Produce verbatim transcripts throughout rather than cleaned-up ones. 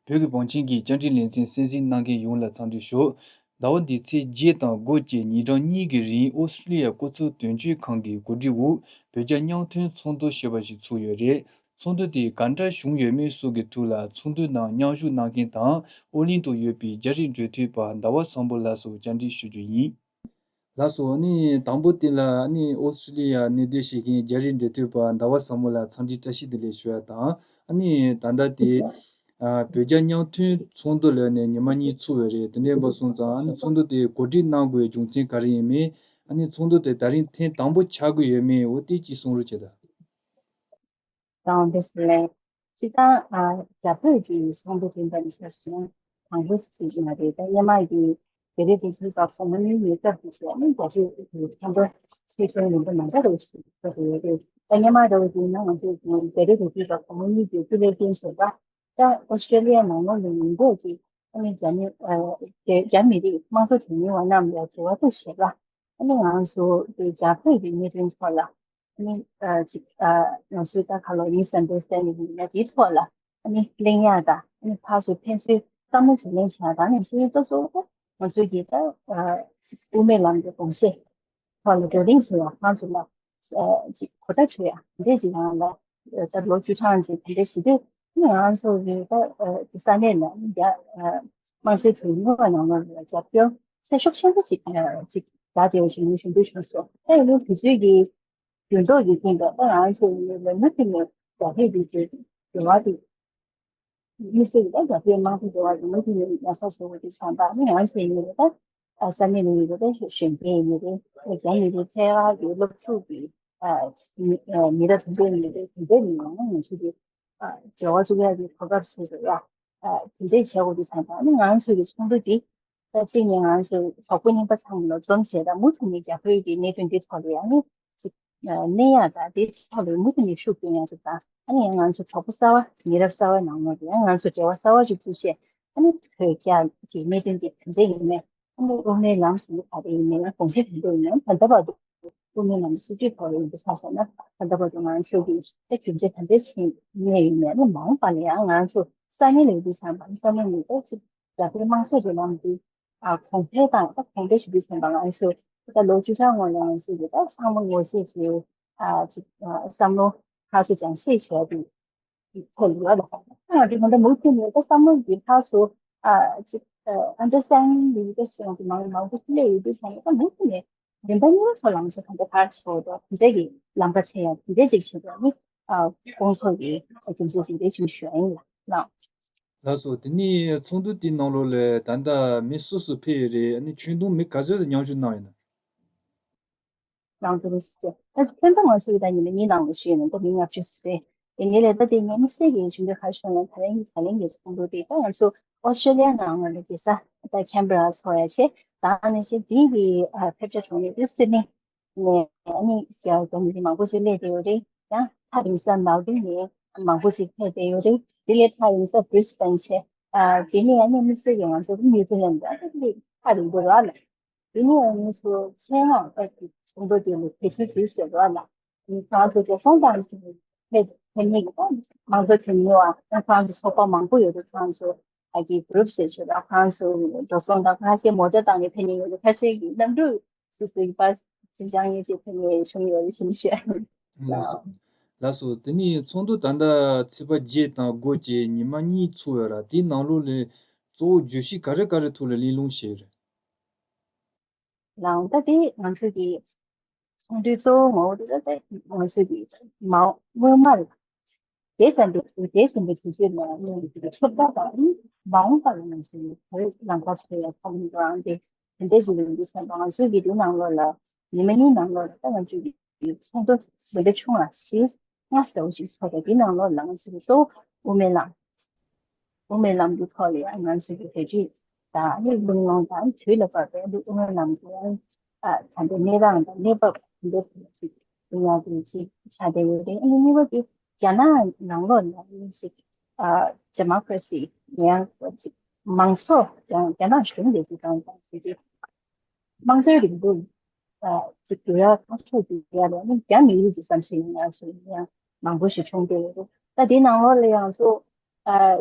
བོད་ཀྱི་བང་ཆེན་གྱི་བཅར་འདྲི་ལེ་ཚན་གསན་གཟིགས་གནང་མཁན་ཡོངས་ལ་འཚམས་འདྲི་ཞུ། ཟླ་བ་འདིའི་ཚེས་བརྒྱད་དང་དགུ་བཅས་ཉིན་གྲངས་གཉིས་ཀྱི་རིང་ཨོ་སི་ཀྲི་ལི་ཡ་སྐུ་ཚབ་དོན་གཅོད་ཁང་གི་གོ་སྒྲིག་འོག་བོད་རྒྱ་མཉམ་མཐུན་ཚོགས་འདུ་ཞེས་པ་ཞིག་ཚུགས་ཡོད་རེད། ཚོགས་འདུ་དེ་ག་འདྲ་བྱུང་ཡོད་མེད་སོགས་ཀྱི་ཐོག་ལ་ཚོགས་འདུ་ནང་མཉམ་ཞུགས་གནང་མཁན་དང་ཨོ་གླིང་དུ་ཡོད་པའི་རྒྱ་རིགས་འབྲེལ་མཐུད་པ་ཟླ་བ་བཟང་པོ་ལགས་སུ་བཅར་འདྲི་ཞུ་རྒྱུ་ཡིན། ལགས་སོ། ཨ་ནི་དང་པོ་དེ་ལ་ཨ་ནི་ཨོ་སི་ཀྲི་ལི་ཡ་གནས་སྡོད་བྱེད་མཁན་རྒྱ་རིགས་འབྲེལ་མཐུད་པ་ཟླ་བ་བཟང་པོ་ལགས་འཚམས་འདྲི་བཀྲ་ཤིས་བདེ་ལེགས་ཞུ་ཡ་དང་། ཨ་ནི་ད་ལྟ་དེ་ཨ་བོད་རྒྱ་མཉམ་མཐུན་ཚོགས་འདུ་ལོན་ནས་ཉི་མ་གཉིས་ཚུགས་ཡོད་རེད། དེ་འདྲ་ཡིན་པ་སོང་ཙང་ཨ་ནི་ཚོགས་འདུ་དེ་གོ་སྒྲིག་གནང་དགོས་རྒྱུ་མཚན་ག་རེ་ཡིན་མིན། ཨ་ནི་ཚོགས་འདུ་དེ་ད་རིང་ཐེངས་དང་པོ་ཆགས་ཀྱི་ཡོད་མེད་འོ་དེ་གཅིག་གསུང་རོགས་བྱེད་དང་། དང་དེ་ལས་སྤྱི་བཏང་ཨ་རྒྱ་བོད་ཀྱི་ཚོགས་འདུ་འདི་འདྲ་ནི་ཆ་བཞག་ན་དང་པོ་ཞིག་མ་རེད། ད་སྔོན་མ་གི་རྒྱ་རིགས་འབྲེལ་མཐུད་པ་གོང་མ་གཉིས་ཀྱི་སྐབས་དེ་ཚོ་ནི་རྒྱ་རིགས་ཀྱི་ཚོགས་འདུ་ཆེ་ཆུང་མི་འདྲ་མ་འདྲ་རེ་ཞིག་ཚོགས་ཀྱི་ཡོད་རེད། ད་སྔོན་མ་འདྲ་བོ་ཡིན་ན་ང་ཚོས་རྒྱ་རིགས་འབྲེལ་མཐུད་པ་གོང་མ་གཉིས་ཀྱི་སྐུ་ལས་འཛིན་བྱེད་པ་ད་ཨོ་སི་ཀྲེ་ལི་ཡ་ནང་ལོགས་ནས་ཡིན་མདོག་གི་ཨ་ནི་རྒྱ་མི་ཨ་རྒྱ་རྒྱ་མི་རིགས་དམངས་གཙོ་དོན་གཉེར་བ་རྣམས་ལ་འབྲེལ་བ་དང་ཞེ་དྲག་ཨ་ནི་ང་ཚོ་དེ་རྒྱ་བོད་ཀྱི་གནད་དོན་ཐོག་ལ་ཨ་ནི་ཨ་ཅིག་ཨ་ང་ཚོའི་ད་ག་ལོ་མི་སན་ཌར་སི་ཊེན་ཌིང་ཡིན་ན་དེའི་ཐོག་ལ་ཨ་ནི་གླེང་ཡག་དང་ཨ་ནི་ཕར་ཚུར་ཕན་ཚུན་བསམ་བློ་བརྗེ་ལེན་བྱེད་ཡག་དང་ནང་བཞིན་གཙོ་གཙོ་བོ་ང་ཚོའི་གི་ད་ཨ་ཅིག་དབུ་མའི་ལམ་གྱི་དགོངས་བཞེད་ཐོག་ལ་བགྲོ་གླེང་བྱེད་ཡག་ཁོང་ཚོ་ལ་ཨ་ཅིག་གོ་བརྡ་འཕྲོད་ཡག་དེ་འདྲ་ཅིག་ཡང་ལ་ད་ལོ་བཅུ་གྲངས་ཅིག་དེ་འདྲ་བྱེད་དུས་ཨ་ནི་ང་ཚོ་གི་ད་ཨ་ས་གནས་ལ་ཨ་ནི་རྒྱ་ཨ་དམངས་གཙོའི་དོན་གཉེར་བ་ནང་ལོགས་ལ་རྒྱབ་སྐྱོར་ཚད་ཤུགས་ཆེན་པོ་ཞིག་ཨ་ཅིག་རག་བསྡད་ཡོད་ཅེས་ངས་ཞུ་འདོད་བྱུང་སོང་། ད་ཡིན་ནའི་དུས་ཚོད་ཀྱི་འགྱུར་ལྡོག་གི་སྟེང་དུ་ད་ང་ཚོ་ཡིན་ནའི་ལོ་མུ་མཐུད་ནས་རྒྱ་སྐད་འདི་ཚོའི་འབྲེལ་བ་དེ་དམིགས་བསལ་གྱི་ད་རྒྱ་སྐད་དམངས་གཙོའི་འབྲེལ་བ་དེ་མུ་མཐུད་ནས་ཡག་ས་བཟོ་དགོས་དུས་ཙམ་པ་ཨ་ནི་ང་ཚོ་ཡིན་ནའི་ད་ཨ་ས་གནས་ནས་ཡིན་ནའི་ད་གཞོན་སྐྱེས་ཡིན་ནའི་རེད། རྒྱ་མི་རིགས་ཐད་ཀར་གྱི་སློབ་ཕྲུག་གི་ཨ་མི་ཨ་མི་རབས་དང་པོ་ཡིན་ནའི་རེད། དེ་འདྲ་ཡིན་ཡང་ང་ཚོ་གི་ཨ་འབྲེལ་བ་བཙུགས་ཡག་གི་གོ་སྐབས་ཟེར་བ་ཨ་དེ་འདྲས་བྱེད་དགོས་དུས་ཙམ་པ་ཨ་ནི་ང་ཚོ་གི་ཚོགས་འདུ་འདི་ད་གཅིག་ནས་ང་ཚོ་གྲོགས་པོ་རྙིང་པ་ཚང་མ་ལ་འཛོམས་བྱས་དང་མུ་མཐུད་ནས་རྒྱ་བོད་ཀྱི་གནད་དོན་འདི་ཐོག་ལ་ཡང་ནི་ཅིག་གནས་ཡག་དང་དེའི་ཐོག་ལ་མུ་མཐུད་ནས་ཤུགས་སྐྱོན་ཡག་ཅིག་དང་ཨ་ནི་ཡང་ང་ཚོ་གྲོགས་པོ་གསར་བ་མི་རབས་གསར་བ་ནང་ལོགས་ལ་ཡང་ང་ཚོ་འབྲེལ་བ་གསར་བ་ཅིག་བཙུགས་བྱས་ཨ་ནི་བོད་རྒྱ་གི་གནད་དོན་འདི་ག་འདྲས་ཡིན་མིན་ཨ་ནི་དབུ་མའི་ལམ་ཟེར་གྱི་ག་རེ་ཡིན་མིན་དགོངས་གཞི་ག་འདྲས་ཡིན་མིན་ད་ལྟ་བར་དུ་དབུ་མའི་ལམ་སྲིད་བྱུས་ཐོག་ལ་ཡིན་པ་ཆ་བཞག་ན་ད་ལྟ་བར་དུ་ང་ཚོ་གི་ད་རྒྱུན་ཆད་ག་འདྲས་ཕྱིན་ནས་ཡིན་ནའི་ཨ་ནི་མ་འོངས་པ་ལ་ཡང་ང་ཚོ་ས་གནས་ལ་ཡོད་དུས་ཙམ་པ་ས་གནས་ནས་ད་ཅིག་རྒྱ་བོད་དམངས་གཙོ་གི་ལམ་འདི་ཨ་གོང་འཕེལ་དང་ད་གོང་འཕེལ་ཞུ་དུས་ཙམ་པ་ང་ཚོ་ད་ལོ་བཅུ་ཕྲག་སྔོན་ལ་ང་ཚོ་གི་ད་ཚང་མ་ངོ་ཤེས་བྱས་ཨ་ཅིག་ཨ་བསམ་བློ་ཁ་ཚོ་སྦྱང་ཤེས་བྱས་ཏེ། ཐོག་ལ་ཡོད་ལ། ཨ་དེ་ང་ཚོ་མུ་མཐུད་ནས་ད་བསམ་བློ་འདི་ཕར་ཚུར་ཨ་ཅིག་ཨ་ཨན་ཌར་སི་ཊེན་ཌིང་འདི་ག་ཞིག་ང་ཚོ་མང་མང་པོ་སླེབས་ཡོད་དུས་ཙང་ད་མུ་མཐུད་ནས་རིམ་པ་གཉིས་ཐོག་ལ་ང་ཚོ་གང་ལྟར་ཕར་ཚུར་དང་དེ་འདྲ་གི་ལམ་ཁ་འཚོལ་ཡག་དེ་འདྲ་ཅིག་བྱེད་དགོས་ནི་ཨ་དགོངས་ཚོགས་ཀྱི་རྒྱུ་མཚན་ཅིག་རེད་ཅེས་ཞུ་ཡ་ཡིན་ལགས། ལགས་སོ། དེ་ནས་ཚོགས་འདུ་དེའི་ནང་ལོགས་ལ་ད་ལྟ་མི་སུ་སུ་ཕེབས་ཡོད་རེད། ཨ་ནི་ཁྱོན་བསྡོམས་མི་ག་ཚོད་ཙམ་མཉམ་ཞུགས་གནང་ཡོད་ན། རང་དོན་ཟེར། ད་ཁྱོན་བསྡོམས་ང་ཚོ་གི་ད་ཉི་མ་གཉིས་ནང་ལ་ཞུས་ནས་ད་མི་ལྔ་བཅུ་ཙམ་རེད། དེ་ནས་ལས་ད་དེ་ངས་དམིགས་བསལ་གྱི་ཞུ་འདོད་ཁ་ཤས་ལ་ད་ལན་གྱི་ད་ལན་གྱི་ཚོགས་འདུ་དེ་ད་ང་ཚོ་ཨོ་སི་ཀྲེ་ལི་ཡ་ནང་ལ་གེ་ས་ད་ཁེན་བྷ་ར་ཚོགས་ཡ་ཆེ་ད་ནས་ཆེ་དེ་གི་ཕེབས་བྱ་གྲོང་ནས་དེ་སིད་ནི་ནས་ཨ་ནི་རྒྱ་རྒྱ་མི་མང་པོ་ཅིག་སླེབས་བསྡད་ཡོད་རེད། ཡང་ཐག་རིང་ས་མེལ་བྷོན་ནས་མང་པོ་ཅིག་ཕེབས་བསྡད་ཡོད་རེད། དེ་ལས་ཐག་རིང་ས་བྷི་རི་སི་བྷེན་ཆེ་དེ་ནས་ཨ་ནི་དམིགས་བསལ་གྱི་ང་ཚོ་ནིའུ་ཛི་ལན་ད་དེ་ཐག་རིང་པོ་རེད་ལ། དེ་ནས་ང་ཚོ་ཆེད་མངགས་ད་ཚོགས་འདུ་དེ་ལ་གལ་ཆེན་ཞིག་བྱེད་དགོས་ལ། ང་ཚོ་འགྲོ་སོང་བཏང་ཕེབས་ཕེབས་མཁན་གྱི་ད་མང་ཚོགས་དེ་ཉོ་བ་ཁོང་ཚོ་ཚོགས་པ་མང་པོ་ཡོད་རེད། ཁོང་ཚོ་ཨ་གི་གུ་རུབ་ཟེར་ཆོག་ལ་ཁོང་ཚོ་འགྲོ་སོང་དང་ཁ་ཤས་མོ་ཊ་བཏང་ནས་ཕེབས་མཁན་ཡོད་རེད། ཁ་ཤས་ཀྱིས་གནམ་གྲུ་སུ་སུ་གི་པར་ཅིག་བཞག་ཡོད་ཅེས་ཕེབས་མཁན་བྱུང་ཡོད་རེད་ཞེས་ཞུ། ལགས་སོ། ལགས་སོ། དེ་ནས་ཚོགས་འདུ་ད་ལྟ་ཚེས་པ་བརྒྱད་དང་དགུ་བཅས་ཉི་མ་གཉིས་ཚུགས་ཡོད་ར། དེའི་ནང་ལོགས་ལས་གཙོ་བོ་བརྗོད་གཞི་ག་རེ་ག་རེ་ཐོག་ལ་གླེང་སློང་བྱས་ཡོད་རེད། ལའང་ད་དེ་ང་ཚོ་གི་ཚོགས་འདུའི་གཙོ་བོ་ངོ་བོ་དེ་ད་ང་ཚོ་གི་མ་སྔོན་མ་ལ་དེ་ཙམ་པའི་དེ་ཙམ་པའི་དུས་ཚོད་ནང་ཚོགས་པ་དང་མ་འོངས་པ་ལ་ང་ཚོ་བོད་ལམ་ཁ་ཚོད་ཡ་ཁོམ་རང་དེ་དེ་འདྲ་ཞིག་ཡིན་དུས་ཙམ་པ་ང་ཚོ་གི་དེ་ནང་ལོགས་ལ་ཉི་མ་གཉིས་ནང་ལོགས་ལ་ད་ང་ཚོ་གི་ཚོགས་འདུ་མི་འདྲ་ཆུང་བ་བཞི་ལྔ་ཙམ་ཞིག་ཚོགས་པ་དེ་ནང་ལོགས་ལ་ང་ཚོ་གི་གཙོ་བོ་དབུ་མའི་ལམ། དབུ་མའི་ལམ་གྱི་ཐོག་ལ་ཡང་ང་ཚོ་གི་བེད་སྤྱོད་དང་ནི་ཀུན་སློང་དང་དུས་ལ་བབ་པའི་དབུ་མའི་ལམ་གྱི་ཡང་ཨ་ད་ལྟའི་གནས་སྟངས་དང་གནས་བབ་དེ་འདྲ་ཅིག་ཡིན་ཡང་དེ་ཅིག་ཆགས་བསྡད་ཡོད་རེད། ཨ་ནི་གཉིས་པ་དེ་རྒྱ་ནག་ནང་ལོགས་ལ་ནི་ཅིག་ཨ་ཌི་མོ་ཀ་ར་སི་ཡང་ཅིག་མང་གཙོ་ཡང་རྒྱ་ནག་གཞུང་ལས་ཀྱི་སྟངས་དང་དེ་ཅིག་དམངས་གཙོའི་རིང་ལུགས་ཅིག་འགྱུར་ཡག་ཐག་གཅོད་ཀྱི་ཡ་ལ་ནི་རྒྱ་མི་རིགས་ཀྱི་བསམ་ཤེས་ཡིན་ཡང་སོ་ཡིན་ཡང་མང་པོ་ཞིག་བྱུང་བསྡད་ཡོད་རེད། ད་དེ་ནང་ལོགས་ལ་ཡང་ཚོ་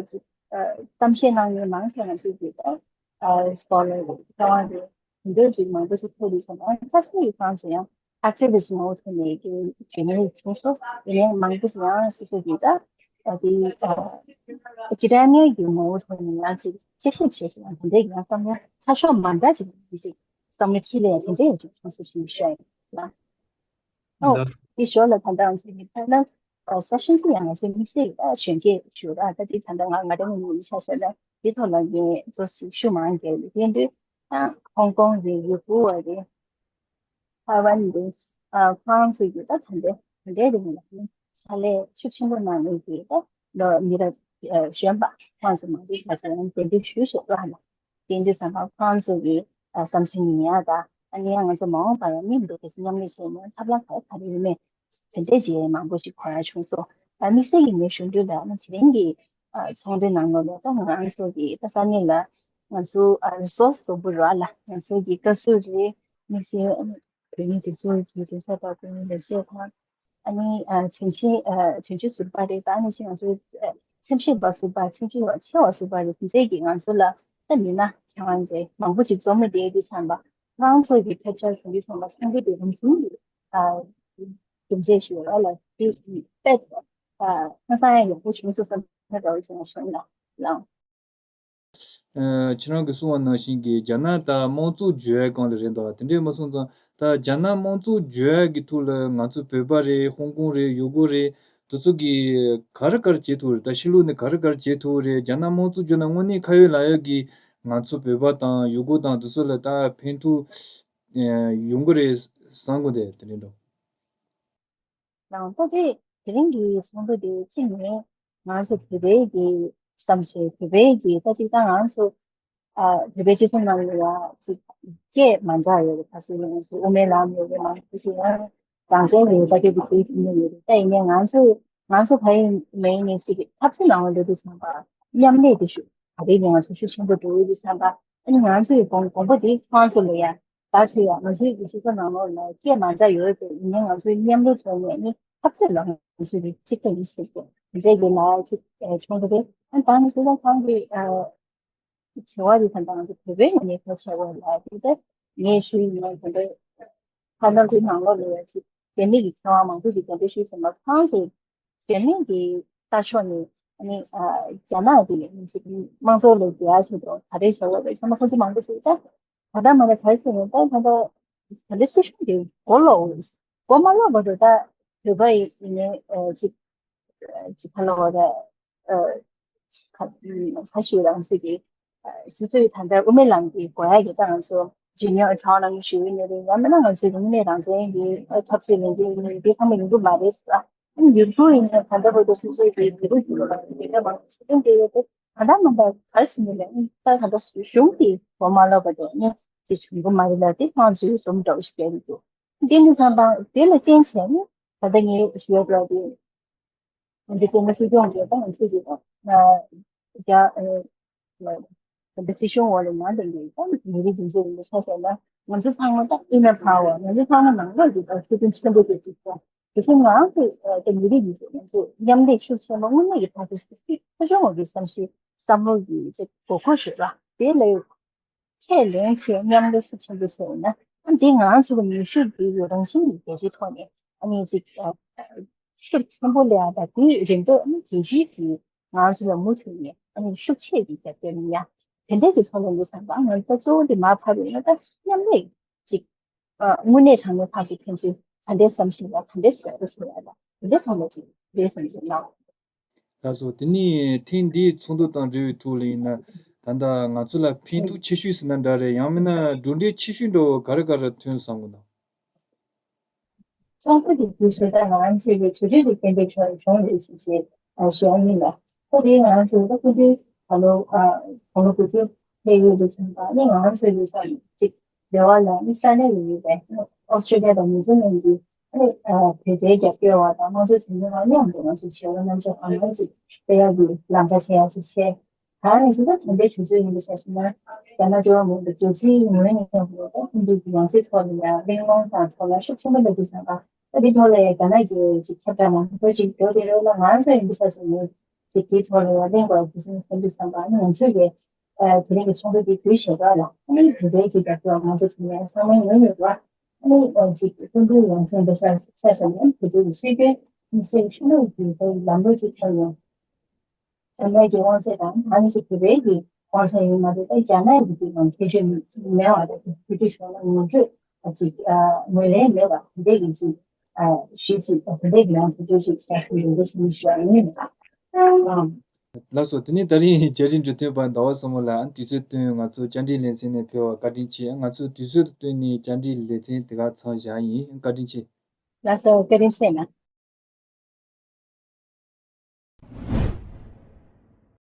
ཅིག་ གཏམ་བཤད་གནང་མཁན་མང་ཆེ་ང་ཚོ་གི་ད་སྐོར་ལ་རེད། མཁས་དབང་རེད། དེ་འདྲ་ཅིག་མང་པོ་ཞིག་ཕེབས་ཡོད་ཙང་། ཨ་ནི་ཁ་སང་གི་ཁོང་ཚོ་ཡང་ཨེག་ཊི་བི་སི་ཊི་མང་པོ་ཐོན་ནས་ཀྱི་བྱེད་མཁན་བྱུང་སོང་། ཡིན་ནའི་མང་པོ་ཞིག་ཡང་སོ་སོ་གི་ད་ཨ་དེ་ཨ་ཨེ་ཀ་ཌེ་མི་ཡ་གི་ངོ་བོ་ཐོག་ནས་ཡང་ཅིག་དཔྱད་ཞིབ་བྱས་ཤིང་། ཡང་དེ་འདྲའི་ཡང་བསམ་བློ་ཚ་ཤོས་མ་འདྲ་ཅིག་འདི་ཅིག་བསམ་བློ་འཁྱེར་ལ་ཡང་དེ་འདྲའི་ཡང་ཅིག་བྱུང་སོང་ཞེས་ཞུ་ཡ་ཡིན་ལགས། ཨོ། འདི་ཞོར་ལ་ད་ལྟ་ང་ཚོ་ནི་ཐ་ན་ཨ་ས་ཞིང་ཚོ་ཡང་ང་ཚོའི་དམིགས་བསལ་གྱི་ད་གཞོན་སྐྱེས་ཞུ་ར། ད་དེ་ད་ལྟ་ང་ང་རང་ངོས་ནས་ཆ་བཞག་ན་འདི་ཐོག་ལ་ངས་ཏོག་ཙམ་ཤུགས་མང་རྒྱག་གི་ཡིན་དུས། ད་ཧོང་ཀོང་རེད། ཡུ་གུར་བ་རེད། ཐའེ་ཝན་རེད། ཨ་ཁོ་རང་ཚོ་གི་ད་ད་ལྟའི་ད་ལྟའི་རིང་ལ་ནི་ཕྱག་ལས་ཤུགས་ཆེན་པོ་གནང་མཁན་གྱི་ད་ལོ་མི་རབས་ཨ་གཞོན་པ་ཁོ་རང་ཚོ་མང་པོ་ང་ཚོ་ཡང་གདན་འདྲེན་ཞུས་ཤིག་ལ་ལ། དེ་འདྲ་བསམ་པ་ཁོ་རང་ཚོ་གི་ཨ་བསམ་ཚུལ་ཉན་ཡག་དང་། ཨ་ནི་ཡང་ང་ཚོ་མ་འོངས་པར་ཡང་མཉམ་དུ་དེ་ཚོ་མཉམ་ལས་བྱས་ནས་ཐབས་ལམ་ག་རེ་ག་རེ་ཡོད་མེད་དེ་འདྲས་ཅིག་མང་པོ་ཞིག་གོ་ཡག་བྱུང་སོང་། ཨ་དམིགས་བསལ་གྱི་ངའི་གཞུང་འབྲེལ་ལ་ཨ་ནི་དེ་རིང་གི་ཨ་ཚོགས་འདུའི་ནང་ལོགས་ལ་ད་ང་རང་ཚོ་གི་ད་ས་གནས་ལ་ང་ཚོ་ཨ་རི་སོར་སི་མང་པོ་རེད་ལ། ང་ཚོ་གི་བཀའ་ཟུར་རེད། དམིགས་བསལ་ཨ་ནི་བོད་མི་སྒྲིག་འཛུགས་ཀྱི་གདན་ས་པ་སྐུ་ངོ་ལེགས་བཤད་ཁང་། ཨ་ནི་ཨ་དྲིན་ཆེན་ཨ་དྲིན་ཆེན་ཟུར་པ་རེད། ད་ཨ་ནི་ཅིག་ང་ཚོའི་ཨ་ཁྲིམས་ཞིབ་པ་ཟུར་པ། ཁྲིམས་ཞིབ་པ་ཆེ་བ་ཟུར་པ་རེད། དེ་ཚོས་ཀྱིས་ང་ཚོ་ལ་ད་མི་སྣ་མཁས་དབང་རེད་མང་པོ་ཅིག་འཛོམས་ནས་བསྡད་དུས་ཙམ་པ། ཁོང་ཚོ་གི་ཕལ་ཆེར་བྱུང་རིགས་ཚང་མ་ཚོགས་འདུ་དེ་རིམ་བྱུང་གི་ཨ་གྲུབ་འབྲས་ཞིག་ཡོད་ལ། དེ་དཔེ་ཨ་ཧང་སང་ཡང་ཡག་པོ་བྱུང་སོང་བསམ་ན་འདྲ་བོ་ཅིག་ང་བྱུང་ལ་ལང་། ཨ་ཁྱེད་རང་གིས་གསུངས་པ་ནང་བཞིན་གྱི་རྒྱ་ནག་ད་དམངས་གཙོ་བརྗོད་ཡག་སྒང་ལ་རེད་འདུག་དེ་འདྲས་མ་སོང་ཙང་། ད་རྒྱ་ནག་དམངས་གཙོ་བརྗོད་ཡག་གི་ཐོག་ལ་ང་ཚོ་བོད་པ་རེད། ཧོང་ཀོང་རེད། ཡུ་གུར་རེད། དེ་ཚོ་གིས་ག་རེ་ག་རེ་བྱེད་ཐུབ་རེད། ད་ཕྱི་ལོགས་ནས་ག་རེ་ག་རེ་བྱེད་ཐུབ་རེད། རྒྱ་ནག་དམངས་གཙོ་བརྗོད་ན་དངོས་གནས་ཁ་ཡོད་ལག་ཡོད་ཀྱི་ང་ཚོ་བོད་པ་དང་ཡུ་གུར་དང་དེ་ཚོ་ལ་ད་ཕན་ཐོགས་ཡོང་གི་རེད་བསམ་གི་འདུག་དེ་འདྲ་འདུག་ལགས། ད་དེ་དེ་རིང་གི་ཚོགས་འདུ་དེ་གཅིག་ནས་ང་ཚོ་བོད་པའི་གི་བསམ་ཚུལ། བོད་པའི་གི་ད་གཅིག་ད་ང་ཚོ་ཨ་བོད་པའི་སྤྱི་ཚོགས་ནང་ལ་ཡང་ཅིག་སྐད་མ་འདྲ་ཡོད་རེད། ཁ་སང་ང་ཚོ་དབུ་མའི་ལམ་ཡོད་རེད། མང་པོ་ཞིག་ཡང་རང་བཙན་ཡོད་པ་དེ་གི་དེ་ཐུབ་ནི་ཡོད་རེད། ད་ཡིན་ནའི་ང་ཚོ་ང་ཚོ་ག་ཡིན་མ་ཡིན་ནའི་ཅིག་འཐབ་རྩོད་ནང་ལ་འགྲོ་དུས་ཙམ་པ་མཉམ་ལས་དེ་ཤུགས་ག་རེ་ཡིན་ང་ཚོ་ཤུགས་ཆེན་པོ་འགྲོ་ཡོད་དུས་ཙམ་པ། ཨ་ནི་ང་ཚོ་ཡི་དགོངས་དགོངས་པ་དེ་ཁོང་ཚོ་ལ་ཡང་ད་ཆེ་ཡང་ང་ཚོའི་གི་སྤྱི་ཚོགས་ནང་ལོགས་ལ་སྐད་མ་འདྲ་ཡོད་པས། ཡིན་ནའི་ང་ཚོའི་མཉམ་རུབ་བྱས་ནས་ནི་འཐབ་རྩོད་ལ་ང་ཚོའི་གི་གཅིག་པ་ཡིན་ཟེར་གྱི་འདྲ་གི་ལ་ཅིག་ཨེ་བྱུང་གི་རེད། ཨ་ད་ནི་སོ་སོ་ཁང་གི་ཨ་བྱ་བ་རེད། ད་ལྟ་ང་ཚོ་བོད་པའི་ངོས་ནས་ཁ་བྱ་བ་ལ་དེ་ལྟར་ངས་ཞུ་ཡིན་ན་དེ་འདྲ་ཁ་ནང་དུ་ནང་ལོགས་ལ་ཡང་ཅིག་བོད་མི་གི་མཁས་དབང་མང་པོ་གིས་དེ་འདྲ་ཞུས་ཟིན་པ། ཁོང་ཚོས་བོད་མི་གི་ལྟ་ཕྱོགས་ནས་ཨ་ནི་ཨ་རྒྱ་ནག་གི་དམངས་གཙོ་ལ་རྒྱལ་ཆེ་དང་ག་རེ་བྱ་བ་རེད་ཚང་མ་ཁོང་ཚོ་མང་པོ་ཞིག་ད་ད་ལྟ་མ་ལ་ག་རེ་ཟེར་ན། ད་ད་ལྟ་ད་ལྟ་སྲིད་གཞུང་དེ་མགོ་ལོག་མགོ་མ་ལོག་བར་དུ་ད་བོད་པ་ཡིན་ནའི་ཨ་ཅིག་ཅིག་ག་ལ་བ་ར་ཨ་ཁ་ཁ་ཤས་རང་ཚོད་ཀྱི་སྲིད་ཚོད་ད་ལྟ་དབུ་མའི་ལམ་གྱི་དགོས་ཡ་གི་ད་ང་ཚོ་ཇི་ནི་ཨོ་ཊོ་ནོ་མི་ཞུ་ཡི་ནི་རེད། ཡང་མིན་ན་ང་ཚོའི་དངོས་གནས་རང་བཙན་གྱི་འཐབ་རྩོད་ལས་འགུལ་ཡིན་འདི་ཚང་མ་ཡིན་གྱི་མ་རེད་ཟེར། ཡུལ་གྲུ་ཡིན་ན་ད་ལྟ་བར་དུ་སོ་སོའི་གི་ཡུལ་གྲུ་ཡིན་ལ་ཡིན་ན་མང་ཆེ་ལྡན་དེ་ཡོད་དེ། ད་ལྟ་མ་ད་ག་རེ་ཟེར་ནི་ལས་ད་ད་ལྟ་གཞུང་གི་འགོ་མ་ལོག་པ་དེ་ནི་ཅི་བྱུང་གི་མ་རེད་ལ། དེ་ཁོང་ཚོའི་སོམ་འདྲ་བོ་ཞིག་སྐྱེ་གི་འདུག་དེ་ནི་བསམ་པ་དེ་ལ་བརྟེན་བྱས་ནས་ད་ལྟ་ངས་ཞུ་ཡ་འདྲ་དེ་འདི་དེ་ནི་སྲིད་སྐྱོང་གིས་ད་ང་ཚོས་ཀྱི་ད་རྒྱ་ཨ་ད་ལྟ་སྲིད་གཞུང་འོག་ལ་ཡང་དེ་འདྲའི་ད་མི་རིགས་རྒྱུན་འཛིན་ཡིན་པ་ཆ་བཞག་ན། ང་ཚོ་ཚང་མ་ད་inner power། ང་ཚོ་ཚང་མ་ནང་ལོགས་ཀྱི་ད་ཐུགས་འདུན་ཆེན་པོ་དེ་ཅིག་ད་དེ་ཚོ་ང་ཚོ་ད་མི་རིགས་རྒྱུན་འཛིན་ང་ཚོ་མཉམ་ལས་ཤུགས་ཆེན་པོ་དངོས་གནས་ཀྱི་ད་དེ་སྲིད་ཕ་ཆུང་བ་གི་བསམ་ཤེས་བསམ་བློ་གི་ཅིག་དགོས་མཁོ་ཞིག་ར་དེ་ལས་ཁས་ལེན་བྱས་མཉམ་ལས་ཤུགས་ཆེན་པོ་བྱས་ཡོད་ན། ཨ་འདི་ང་ཚོ་གི་ནུས་ཤུགས་འདི་ཡོད་རང་བཞིན་གྱི་རྒྱལ་སྤྱིའི་ཐོག་ནས་ཨ་ནི་ཅིག་ཨ་ཤུགས་ཆེན་པོ་སླེབས་ཡ་ད་དེའི་རིང་དུ་ཨ་ནི་རྒྱལ་སྤྱིའི་གི་ང་ཚོ་ལ་མུ་མཐུད་ནས་ཨ་ནི་ཤུགས་ཆེ་གི་རྒྱབ་སྐྱོར་ཡིན་ཡ། དེ་འདྲའི་གི་ཐོག་ནས་འདི་བསམ་པ་ང་ཚོ་གཙོ་བོ་འདི་མར་ཕབ་ཡོད་ན་ད་མཉམ་ལས་ཅིག་ཨ་དངོས་གནས་དྲང་གནས་ཕར་ཚུར་ཕན་ཚུན་ག་འདྲས་བསམ་ཤེས་ཡ་ག་འདྲས་ཟེར་བ་ཟེར་ཡ་ད་དེ་འདྲས་བསམ་པ་ཅིག་རེད་བསམ་གྱི་ཡོད་ལགས། ལགས་སོ། དེ་ནས་ཐེངས་འདིའི་ཚོགས་འདུ་དང་འབྲེལ་བའི་ཐོག་ལ་ཡིན་ན་ད་ལྟ་ང་ཚོ་ལ་ཕན་ཐོགས་ཆེ་ཤོས་ཟེར་ན་འདྲ་རེད། ཡང་མིན་ན་གྲུབ་འབྲས་ཆེ་ཤོས་འདྲ་བོ་ག་རེ་ག་རེ་ཐོན་སོང་གི་འདུག་ཚོགས་འདུ་དེ་དུས་ཚོད་ད་ང་རང་ཚོའི་གི་གྲོས་ཆོད་ཀྱི་གཏན་འབེབས་ཆོག་བྱུང་རེད་ཞེས་ཞེས་ཞུ་ཡ་ཡིན་ལ། ཁོ་དེ་ང་རང་ཚོའི་ད་སྐུ་མདུན་ད་ལོ་ཨ་དགུང་ལོ་དགུ་བཅུ་ཕེབས་ཡོད་དུས་ཙམ་པ་ནི་ང་རང་ཚོའི་གི་ས་གཅིག་འབྲེལ་བ་ལ་ནི་ས་གནས་ལ་ཡོད་པའི་ཨོ་སི་ཀྲོ་ལི་ཡ་དང་ནིའུ་ཛི་ལན་གྱི་ཨ་ནི་ཨ་བོད་པའི་རྒྱབ་སྐྱོར་བ་དང་དམངས་གཙོ་དོན་གཉེར་བ་མཉམ་དུ་ང་ཚོས་བྱ་བ་རྣམ་གཞག་གང་མང་ཅིག་སྤེལ་ཡག་གི་ལམ་ཁ་ཕྱེ་ཡག་ཅིག་བྱས། ད་ནི་ཅིག་ད་དེ་འདྲའི་དུས་ཚོད་ཡིན་པ་ཆ་བཞག་ན་རྒྱ་ནག་ལྕགས་མོ་གི་རྒྱལ་སྤྱིའི་ངོས་ནས་ཡང་ད་ཁོང་ཚོའི་གི་ཡང་སྲིད་ཐོག་ལ་ཡང་གླེང་སློང་དང་ཐོག་ལ་ཤུགས་ཆེན་པོ་སླེབས་འདུག་བསམ་པ། ད་འདི་ཐོག་ལ་ཡང་རྒྱ་ནག་གི་ཅིག་ཁྱབ་བསྒྲགས་མང་པོ་ཅིག་འགྲོ་བསྡད་ཡོད་ལ། ང་ཚོ་ཡིན་པ་ཆ་བཞག་ནས་ ཅིག་དེའི་ཐོག་ལ་ཡང་གླེང་དགོས་དེ་བཞིན་བསམ་པའི་བསམ་པ་ནི་ང་ཚོས་ཀྱི་དེ་རིང་གི་ཚོགས་འདུ་དེ་དུས་བཞིན་པ་ལ་ཨ་ནི་དེ་འདྲའི་གི་རྒྱབ་སྐྱོར་ང་ཚོ་དེ་ནས་ཚང་མ་ཡོད་ཡོད་པ་ཨ་ནི་ཅིག་སྐུ་མདུན་ཡོངས་འཛིན་པ་ཤ་ཤ་ནས་དེ་འདྲའི་གི་སྲོལ་རྒྱུན་མི་སེར་ཕྱི་ལོགས་ཀྱི་ལམ་ལུགས་ཅིག་ཐོན་ཡོང་། འཛམ་གླིང་གི་དབང་ཚད་དང་ཨ་ནི་ཅིག་བོད་པའི་གི་དབང་ཚད་ཡིན་མ་གཏོགས་ད་རྒྱ་ནག་གི་དེ་ཡང་ཁྱད་ཆོས་མེད་པ་དང་བོད་ཀྱི་གཞུང་ལ་ངོ་སྤྲོད་ཅིག་ངོས་ལེན་མེད་པ་དེ་འདྲའི་གི་ཅིག་ཞུས་ཅིག་དེ་འདྲའི་གི་ཡང་དེ་འདྲའི་ཞིག་བྱ་ཤེས་ཡོད་འདྲ་ཞིག་ཞུ་བ་ཡིན། ལགས་སོ། དེ་ནས་ད་རིང་རྒྱ་རིགས་འབྲེལ་མཐུད་པ་ཟླ་བ་བསམ་འཕེལ་ལགས་དུས་ཚོད་བཏོན་ང་ཚོ་བཅར་འདྲི་ལེ་ཚན་ནས་ཕེབས་པར་བཀའ་དྲིན་ཆེ། ང་ཚོ་དུས་ཚོད་བཏོན་ནས་བཅར་འདྲི་ལེ་ཚན་དེ་ག་ཚང་བཞག་ཡིན། བཀའ་དྲིན་ཆེ། ལགས་སོ། བཀའ་དྲིན་ཆེ་གནང་